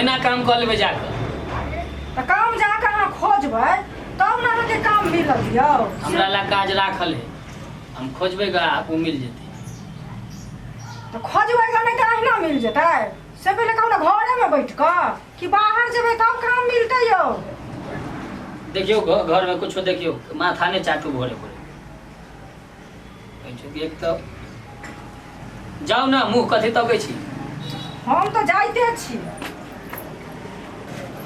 ओहिना काम कऽ लेबै जाकऽ। तऽ काम जाकऽ अहाँ खोजबै तब ने अहाँके काम मिलत यौ। हमरा लए काज राखल है, हम खोजबै गा, ओ मिल जेतै। तऽ खोजबै गा नहि तऽ अहिना मिल जेतै? से पहिले कहू ने, घरेमे बैठ कऽ कि बाहर जेबै तब काम मिलतै यौ? देखियौ, घरमे कुछो देखियौ, माथा नहि चाटू भोरे भोरे। एक तऽ जाउ ने, मुँह कथी तकै छी? हम तऽ जाइते छी।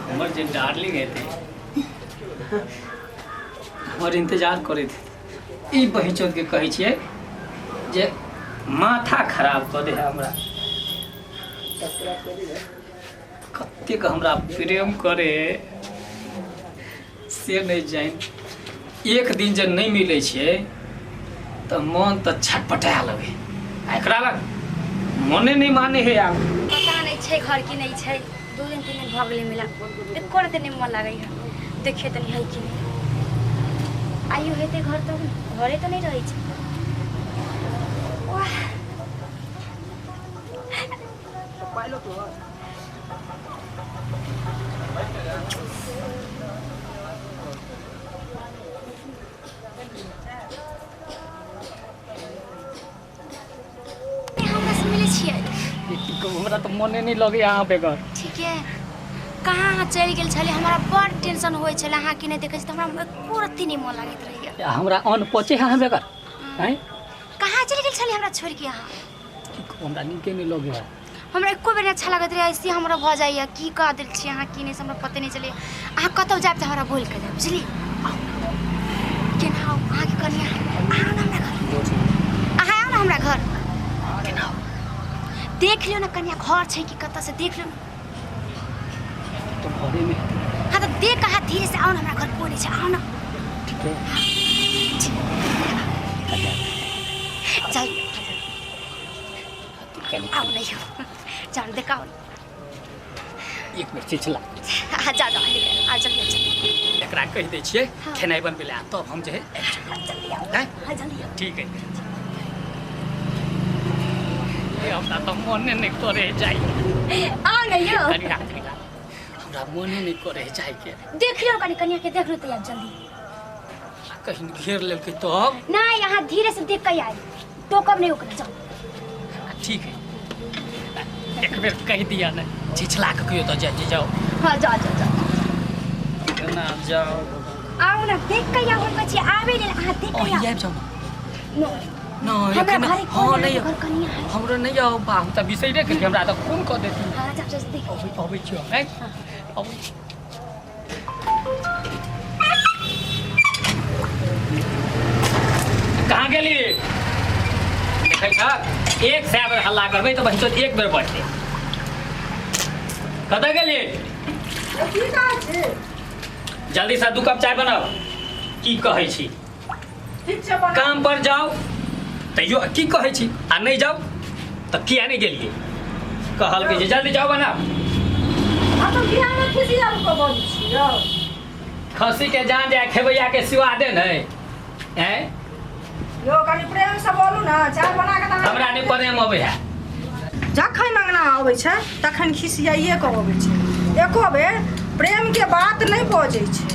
हमर जे डार्लिंग हेतै, हमर इंतजार करैत हेतै। ई बहिचोदके कहै छियै जे माथा खराब कऽ दे है हमरा। कतेक हमरा प्रेम करे से नहि जानि। एक दिन जे नहि मिलै छै तऽ मन तऽ छटपटाए लगै, आ एकरा लग मने नहि माने है आब। पता नहि छै घर की नहि छै। 2 दिन 3 दिन भऽ गेलै मिला, एको रत्ती नहि मन लागै है। देखिए तनी है कि नहि। आइयो हेतै घर तब ने, घरे तऽ नहि रहै छै। वाह, हमरा से मिलै छियै? की कहू, हमरा तऽ मने नहि लगैए अहाँ बेगर। ठीक है, कहाँ अहाँ चलि गेल छलियै? हमरा बड़ टेंशन होइ छलै। अहाँके नहि देखै छी तऽ हमरा एको रत्ती नहि मन लागैत रहैए। हमरा अन्न पचे है अहाँ बेगर, आँय? कहाँ चलि गेल छलियै हमरा छोड़िके अहाँ? की कहू, हमरा नीके नहि लगैए। हमरा एको बेर नहि अच्छा लागैत रहै। ऐसे हमरा भऽ जाइए। की कह देल छियै अहाँ की नहि से हमरा पते नहि चलैए। अहाँ कतहु जायब तऽ हमरा बोलि कऽ जायब, बुझलियै? आउ, केना आउ अहाँके कनिया? अहाँ आउ ने हमरा घर, अहाँ आउ ने हमरा घर। केना आउ? देख लियौ ने कनिया घर छै कि कतऽ से, देख लियौ ने। तऽ घरेमे हेतै। हाँ, तऽ देख, अहाँ धीरे से आउ ने हमरा घर, कोइ नहि छै, आउ ने। ठीक है। चल, आउ ने यौ, चल, देखाउ। एक मिनट चिचला। हाँ, जा जा, आ जल्दी आ, जल्दी। एकरा कहि दै छियै हाँ। खेनाइ बनबै लए, तब हम जे है आबि जेबै। जल्दी आउ। आँय? हाँ, जल्दी आउ। ठीक है। ए, हमरा तऽ मने नहि करे है जाइ। आउ ने यौ। कनिया, कनिया, हमरा मने नहि करे है जाइके। देख लियौ कनि, कनिया के देख लियौ तऽ आयब जल्दी। आ कहीं घेर लेलकै तब? नहीं, यहाँ धीरे से देख के आयल, टोकब नहीं ओकरा, जाओ। आ, ठीक है, एक बेर कहि दिया ने, छिछला के कहियो तऽ जाइ जाओ। हाँ, जाओ जाओ जाओ। केना जाओ? आओ ना, देख के आओ। हम कहै छी आबै लेल, अहाँ देख के ओही आओ। आबि जाओ ने। नो। नहि। हमरा एखन घरे हाँ कोन नहि। घर कनिया है। हमरो नहि आउ बा, हम तऽ बिसैरे गेलियै, हमरा तऽ खून कऽ देती। हाँ, जाओ जाओ, देख। अबै, अबै छियौ, आँय? अबै छी। कहाँ गेली? देखै छ, 100 बेर हल्ला करबै तऽ बहिन एक बेर बढ़तै। कतऽ गेली? की कहै छी? जल्दीसँ 2 कप चाय बनाउ। की कहै छी? ठीक छै, बना। काम पर जाउ तैयो की कहै छी, आ नहि जाउ तऽ किया नहि गेलियै कहलकै जे जल्दी जाउ, बनाउ। आ तऽ किया नहि खिसियाल कऽ बजै छी यौ? खस्सी के जान जाय, खेबैया के सिवा दे ने, हैं? यौ, कनि प्रेमसँ बोलू ने, चाय बना कऽ तऽ हमरा नहि प्रेम अबै है। जखन अंगना अबै छै तखन खिसियाइए कऽ अबै छै, एको बेर प्रेमके बात नहि बजै छै।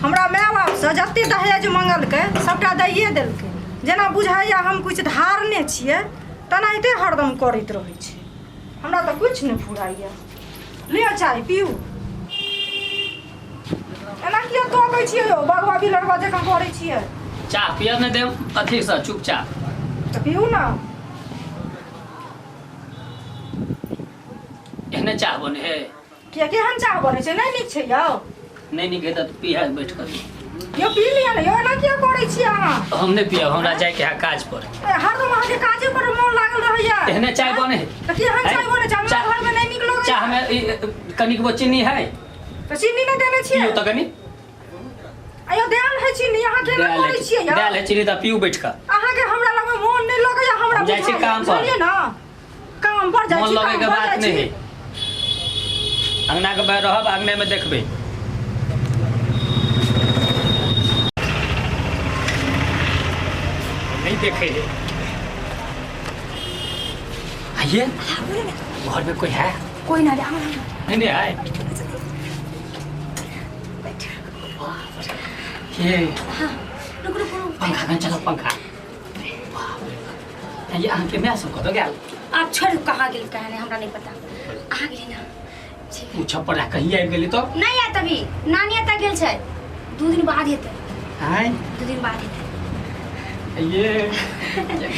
हमरा माय बापसँ जते दहेज मंगलकै सबटा दैए देलकै। जेना बुझाइए हम किछु धारने छियै तेनाहिते हरदम करैत रहै छै। हमरा तऽ किछु नहि फुराइए। लिअ, चाय पीउ। एना किया तकै छियै यौ? बघवा बिलरवा जकाँ करै छियै। चाह पियब नहि देब अथीसँ, चुपचाप। तऽ पीउ ने। एहने चाह बने है? किया, केहन चाह बनै छै? नहि नीक छै यौ? नहि नीक है तऽ पीहे बैठ कर। यौ, पी लिअ ने यौ, एना किया करै छियै अहाँ? हम नहि पियब, हमरा जाइके है काज पर। ए, हरदम अहाँके काजे पर मोन लागल रहैया। एहने चाय बने है? तऽ केहन चाय बनै छै? हमरा घरमे नहि नीक लगै। चाह में कनिकबो चीनी है? तऽ चीनी नहि देने छियै। पियू तऽ कनि। अयो, देल है चीनी, अहाँ केना देल करै है, छियै यौ? देल है चीनी तऽ पीऊ बैठ कऽ। अहाँके हमरा लगमे मोन नहि लगैया हमरा हम जाइ छी बुझाइया, काम पर। बुझलियै ने? काम पर जाइ मोन छी, लगै काम के पर बात जाइ नहि छी। है। अंगना के बाहर रहब, अंगने में देखबै। नहीं देखे है। आइए। हाँ, बोलो ना। घर में कोई है? कोई ना, आओ ना। नहीं नहीं आए ये रुक रुक रुक पंखा कन चलो पंखा। ये अहाँ के my सब कतऽ गेल? आप छोड़ कहाँ गेल कहाँ नहीं हमरा नहीं पता। अहाँ गेली ना ओ छप्पर कहीं आबि गेली तो नहीं आयत अभी नानी एतऽ गेल छै 2 दिन बाद हेतै। आय 2 दिन बाद हेतै। ये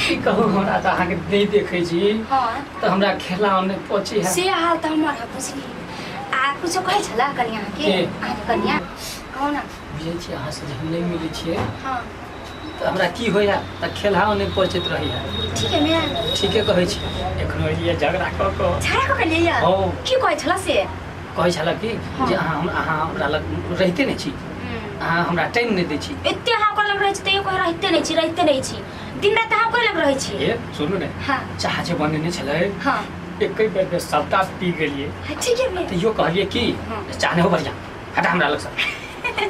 की कहू हमरा तऽ अहाँके नहि देखै छी। हाँ तऽ हमरा खेला नहि पची है से हाल तऽ हमर है बुझली। आ कुछो कहै छला कनिया के? अहाँके कनिया कहू ना। बुझै छी अहाँ से जे हम नहि मिलै छियै। हाँ तऽ हमरा की होइया तऽ खेला नहि पचैत रहैया। ठीक है मैं ठीके कहै छी। एखनो ये झगड़ा कऽ कऽ झगड़ा कऽ के लिया? हाँ की कहै छला से? कहै छला कि जे अहाँ हमरा लग रहिते नहि छी, अहाँ हमरा टाइम नहि दै छी। एते अहाँ ओकरा लग रहै छी तैयो कहै रहिते नहि छी, रहिते नहि छी, दिन राति अहाँ ओकरे लग रहै छी। ए सुनू ने। हाँ चाह जे बनेने छलै। हाँ एकै बेर में सबटा पी गेलियै। हाँ ठीक है मैं तैयो कहलियै कि चाह नहि हो बढ़िया हटा हमरा लगसँ।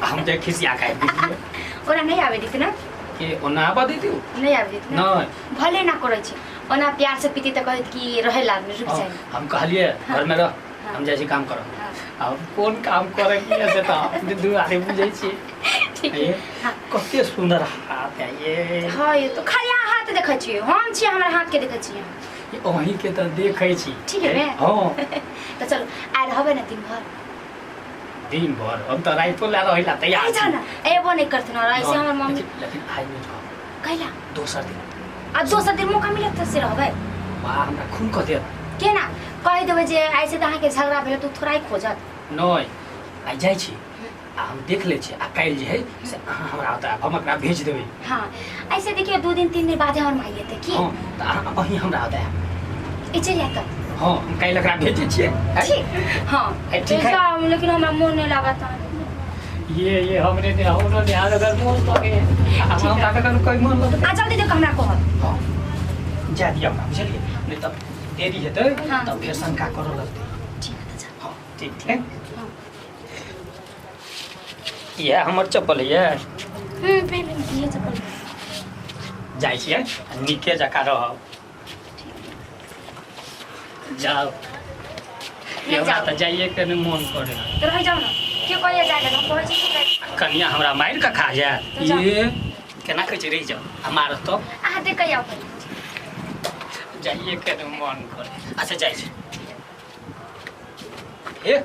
हम जे खिसिया के आबि गेलियै। ओकरा नहि आबै दैत ना? के ओना आबऽ दैत? नहि आबै दैत नहि भले ना करै छी ओना प्यार से पीती तऽ कहैत कि रहै ला रुक जाइ। हम कहलियै घर में रह हम जाइ छी काम करब। अब कोन काम करे के से तऽ दू आदमी बुझै छी। ठीक है। हाँ कते सुंदर हाथ है ये। हाँ ये तो खाली अहाँ हाथ देखै छी हम छी हमर हाथ के देखै छी अहीं के तऽ देखै छी। ठीक है मैं हाँ तऽ चलू आइ रहबै ना दिन भर? दिन भर हम तऽ रातिो ला रहै ला तैयार छी। ना एबो नहीं करथिन और ऐसे हमर मम्मी। लेकिन आइ नहि रहब कैला? दोसर दिन। आ दोसर दिन मौका मिलत तऽ से रहबै। वाह हमरा खून कऽ देत केना? कहि देबै जे आइ से तऽ अहाँके झगड़ा भेल तऽ थोड़ा ही खोजत। नहि आइ जाइ छी आ हम देख लै छी आ काल्हि जे है से अहाँ हमरा ओतऽ आयब हम एकरा भेज देबै। हाँ ऐसे देखियौ 2 दिन 3 दिन बादे हमर माइ एतै की। हाँ तऽ अहाँ अहीं हमरा ओतऽ आयब। ई चलि आयत? हाँ हम काल्हि एकरा भेजै छियै। ठीक हाँ ठीक है। लेकिन हमरा मोन नहीं लागत। ये हमरे ने हमरो ने अगर मोन लगे हमरा कखन कोई मोन लगतै। आ जल्दी देखो हमरा कहब। हाँ जा दिअ हमरा बुझलियै नहीं तब देरी हेतै तब फेर शंका करऽ लगतै। ठीक है तऽ हाँ ठीक है। यह हमर चप्पल है। पहले ये चप्पल जाइ छियै नीके जकाँ रहब। जाओ हमरा तऽ जाइए के नहि मोन करे। तऽ रहि जाउ ना के कहैया जाय लए? हम कहै छी कि कनिया हमरा मारि कऽ खा जायत। ये केना कहै छै रहि जाउ आ मारत तऽ अहाँ देख कऽ आउ। जाइए के नहि मोन करे। अच्छा जाइ छी। हे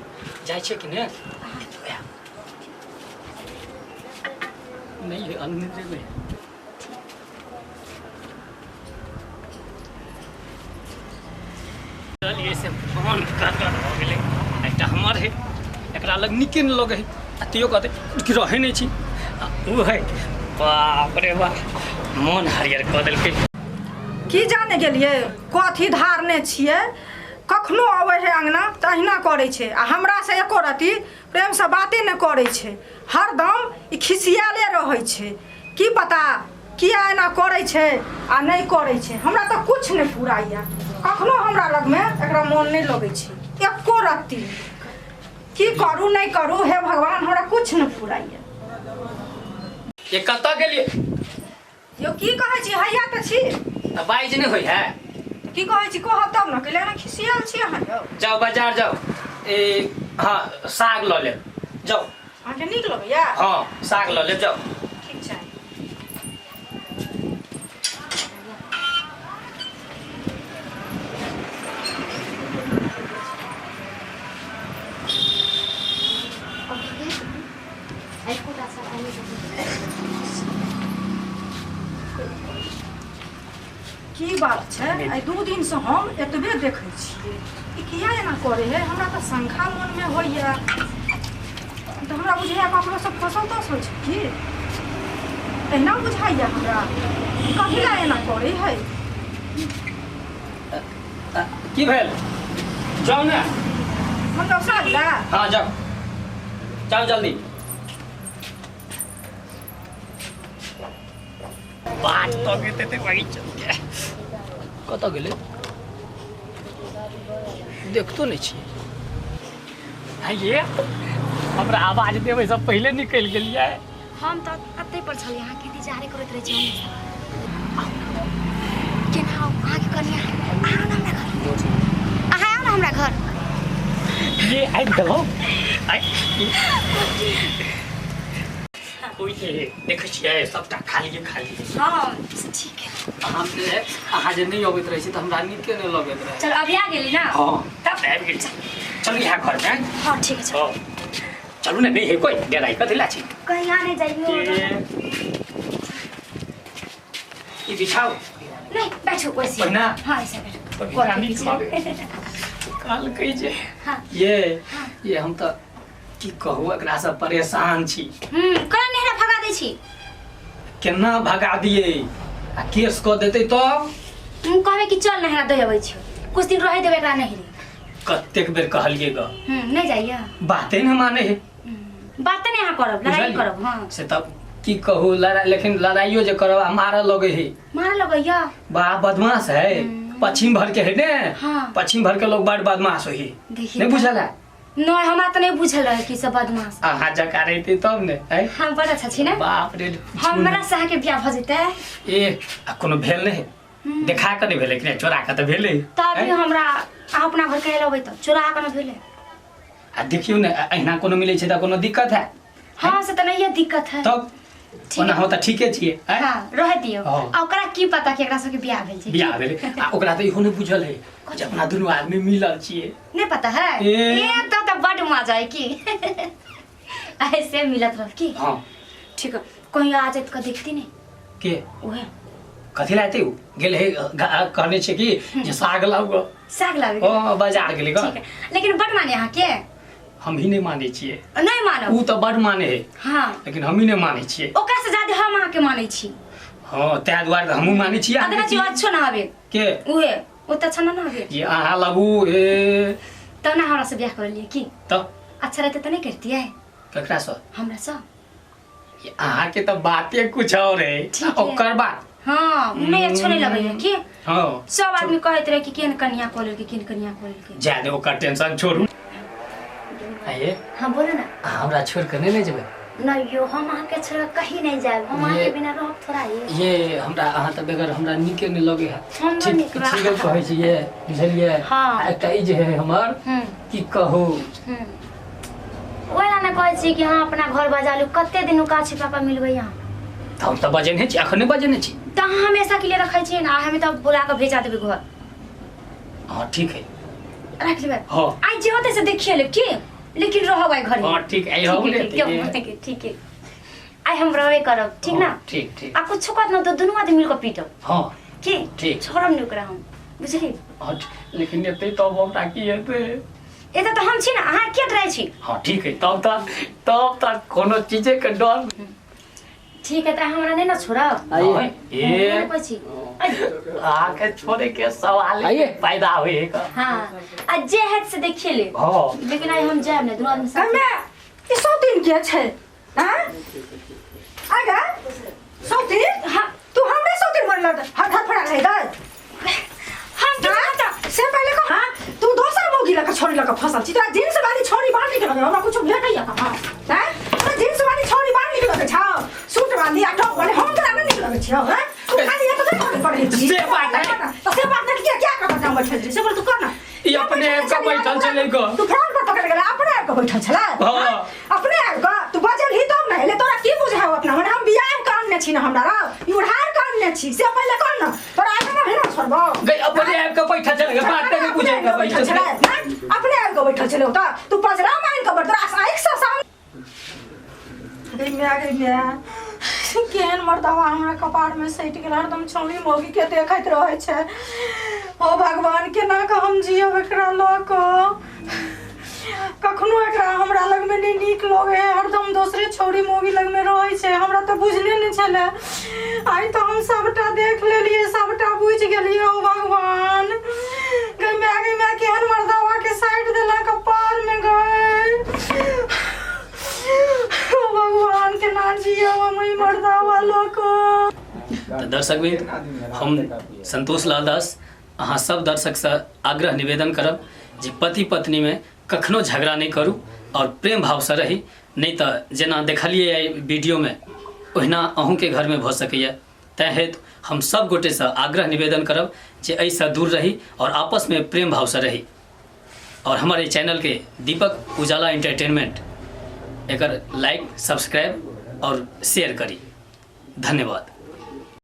जाइ छियै कि नहि? नहीं अन्य देबै। चलिए से मन गड़गड़ भऽ गेलै। एकटा हमर है एकरा लग नीके नहि लगै है आ तैयो कहतै कि रहै नहि छी आ ओ है बाप रे बाप मन हरियर कऽ देलकै। की जाने गेलियै कथी धारने छियै? कखनो अबै है अंगना तऽ अहिना करै छै आ हमरा से एको रति प्रेमसँ बाते नहि करै छै। हरदम ई खिसियाले रहै छै। की पता किया एना करै छै आ नहि करै छै। हमरा तऽ कुछ नहि पुराइया। कखनो हमरा लगमे एकरा मोन नहि लगै छै एको रत्ती। की करू नहि करू हे भगवान हमरा कुछ नहि पुराइया। ये कतऽ गेलियै? यौ की कहै छी? हैया तऽ छी। तऽ बाजि नहि होइ है? की कहै छी कहब तब ने। कैला एना खिसियाल छी अहाँ? यौ जाउ बाजार जाउ ए हाँ साग लऽ लेब जाउ। अहाँके नीक लगैया? हाँ साग लऽ लेब जाउ। ठीक छै। की बात छै? आइ 2 दिन से हम एतबे देखै छियै ई किया एना करै है? हमरा तऽ शंका मनमे होइया। तऽ हमरा बुझाइया ककरो से फसल तसल छै की? एना बुझाइया हमरा। कथी ला एना करै है? की भेल? जाउ ने। हम तऽ साग ला। हाँ जाउ जाउ जल्दी। बाट तकैत हेतै वही चल गया। कतऽ गेलै? देखतो नहि छियै। ये हमरा आवाज देबै से पहिले निकलि गेलियै। हम तऽ एतै पर छलियै अहाँके इंतजारे करैत रहै छी हमेशा। केना आउ अहाँके कनिया? अहाँ आउ ने हमरा घर। अहाँ आउ ने हमरा घर। ये आबि गेलहुँ। ओहि जे देखै छियै सबटा खालिए खाली। हाँ ठीक है। अहाँ जे अहाँ जे नहि अबैत रहै छी तऽ हमरा नीके नहि लगैत रहै। चल अभी आ गेली ना। हाँ तब आबि गेल छी। चलू यहाँ घरमे। हाँ ठीक है चल। हाँ चलू ने, नहि है कोइ डेराइ कथी ला छी। कहीं आने जाइयो। ई बिछाउ। नहीं बैठो वैसे। पहिना? हाँ ऐसे बैठो। पहिना नीक लागै। कहलकै जे हाँ। ये हम तऽ की कहू एकरासँ परेशान छी। केना नेहरा भगा दै छी? केना भगा दियै आ केस कऽ देतै तब? हम कहबै कि चल नेहरा दे अबै छी, कुछ दिन रहे देबै एकरा नहिरे। कतेक बेर कहलियै ग। नहीं जाइए। बाते ने माने है। बात नहीं अहाँ करब, लड़ाई बुझलियै? करब। हाँ से तब की कहू लड़ाई, लेकिन लड़ाइयो जे करब आ मारऽ लगै है। मारऽ लगैया? बा बदमाश है, पश्चिम भर के है ने। हाँ। पश्चिम भर के लोग बड़ बदमाश होई। देखिए नहीं बुझल है? नहीं हमरा तो नहीं बुझल रहे कि सब बदमाश। अहाँ जका रहते तब ने है? हम बड़ अच्छा छी ने। बाप रे, हमरा से अहाँके बियाह भऽ जेतै। ए आ कोनो भेल नहीं, देखा के नहीं भेलै कि चोरा के तऽ भेलै। तब भी हमरा अहाँ अपना घर के लबै तऽ चोरा के नहि भेलै। आ देखियौ ने अहिना कोनो मिलै छै तऽ कोनो दिक्कत है? हाँ से तऽ नहीं दिक्कत है। तब ठीक ओना हो तऽ ठीके छियै। हाँ रह दियौ। हाँ। आ ओकरा की पता कि एकरा सबके बियाह भेल छै? बियाह भेलै आ ओकरा तऽ इहो नहि बुझल है जे अपना दुनू आदमी मिलल छियै। नहीं पता है? ए। ए तो तो बड़ मजा है की ऐसे मिलत रह की। हाँ ठीक है, कहीं आ जाए तो देखती नहीं के उहे कथी लाते उ गेल है कहने छै कि जे साग लाउ ग। साग लावे? ओ बाजार गेलै ग। ठीक है, लेकिन बड़ माने अहाँ के? हम ही नहीं माने छियै। नहीं मानब? उ तऽ बड़ माने है। हाँ लेकिन हम ही नहीं माने छियै। ओकरा से ज्यादा हम अहाँ के माने छी। हाँ ताहि दुआरे तऽ हमहूँ माने छियै। अदना चीज अच्छो ना आबे के उहे ओ तऽ अच्छा ना ना आबे। ये अहाँ लगू ए तब ना हमरा से बियाह कर लिए की? तब अच्छा रहते तऽ नहीं करती है। ककरा से? हमरा से। अहाँ के तऽ बाते कुछ और है। ठीक है। ओकर बात हाँ नहीं अच्छो नहीं लगैया की। हाँ सब आदमी कहैत रहे कि केहन कन्या कऽ लेलकै, केहन कन्या कऽ लेलकै। जादे ओकर टेंशन छोड़ू। आइए। हाँ बोलो ना। हमरा छोड़ के नहीं ले जेबै? नहीं यो हम अहाँ के छोड़ के कहीं नहीं जाएब, हम अहाँ के बिना रहब थोड़ा ही। ये हमरा अहाँ तऽ बगैर हमरा नीके नहीं लगे है। हमरो ठीक नीक बा। ठीक कहै छियै बुझलियै। हाँ। आ एकटा ई जे है हमर की कहू। ओहि ला ने कहै छी कि अहाँ अपना घर बजा लू, कते दिन नुका छिपा कऽ मिलबै अहाँ? तऽ हम तऽ बजेने छी, अखने बजेने छी। तऽ अहाँ हमेशा के लिए रखै छियै ने, आ हमे तऽ बुला कऽ भेजा देबै घर। हाँ ठीक है रख लेबै। हाँ। आइ जे होतै से देखिए लेब की, लेकिन रहब आइ घर। हाँ ठीक है, रहब ने। ठीक है, ठीक है, आइ हम रहबे करब, ठीक ना? ठीक ठीक। आ कुछो कहत ना तऽ दुनू आदमी मिल कऽ पीटब। हाँ की ठीक। छोड़ब नहि ओकरा हम, बुझली? हाँ लेकिन एतै तब हमरा की हेतै? एतऽ तऽ हम छी ना, अहाँ किया डराइ छी? हाँ ठीक है, तब तऽ कोनो चीजे के डर। ठीक है, तऽ हमरा नहीं ना छोड़ब। आइए। ए कहै छी आके छोड़े के सवाल आइए। पैदा हुए का। हाँ आ जे हेत से देखिए ले। हाँ लेकिन आइ हम जायब ने दुनू आदमी साथ। कमे ई सौतीन के छै? हाँ आगा सौतीन? हाँ तू हमरे सौतीन बनल हर हर फड़ा रहे दे। हम की हाँ? से पहले कह, हाँ तू दोसर मौगी लके छोड़ी लके फसल छी, तोरा जींस वाली छोड़ी बाहर निकल लगे, हमरा कुछ भेटैया कहाँ? हैं? तोरा जींस वाली छोड़ी बाहर निकल लगे छौ, सूट वाली आ टॉप वाली हम तोरा नहीं निकल लगे छौ, हैं? तू खाली एतबे करे पड़े छी। से बात है। तो से बात नहीं, क्या क्या करब जाम बैठल छी? से बोल तू कर ना। ई अपने आबि कऽ बैठल छलै गऽ। तू फ्रंट पर पकड़ गेलै, अपने आबि कऽ बैठल छलै। हाँ। अपने आबि कऽ तू बजल ही तब ने, ले तोरा की बुझाउ अपना? मने हम बियाह कऽ अनने छी ना हमरा रौ, ई उधार कऽ अनने छी, से पहिले कर ना। तोरा आगे ना भेना छोड़बौ। गई अपने आबि कऽ बैठल छलै गऽ, बात नहि बुझै गऽ बैठल छलै, ना? अपने आबि कऽ बैठल छलै ओतऽ, तू पजरा मानि कऽ बैठ, तोरा आँखि सँ सामने। गई माय, गई माय, केहन मर्दावा हमरा कपार में सटि गेल, हरदम छौड़ी मौगी के देखैत रहै छै। ओ भगवान, केना कऽ हम जियब एकरा लऽ कऽ? कखनो एकरा हमरा लगमे नहि नीक लगै है, हरदम दोसरे छौड़ी मौगी लगमे रहै छै। हमरा तऽ बुझले नहि छलै, आइ तऽ हम सबटा देख लेलियै, सबटा बुझि गेलियै। ओ भगवान, गई माय, गई माय, केहन मर्दावा के साइड देला कपार में गई। ओ भगवान, केना जियब हम ई मर्दावा लऽ कऽ? तऽ दर्शकवृंद, हम संतोष लाल दास अहाँ सब दर्शकसँ आग्रह निवेदन करब जे पति पत्नीमे कखनो झगड़ा नहि करू और प्रेम भावसँ रही, नहि तऽ जेना देखलियै एहि वीडियोमे ओहिना अहूँके घरमे भऽ सकैए। तैँ हेतु हम सब गोटेसँ आग्रह निवेदन करब जे एहिसँ दूर रही और आपसमे प्रेम भावसँ रही। और हमर एहि चैनलके दीपक उजाला एंटरटेनमेंट एकर लाइक, सब्सक्राइब और शेयर करी। धन्यवाद।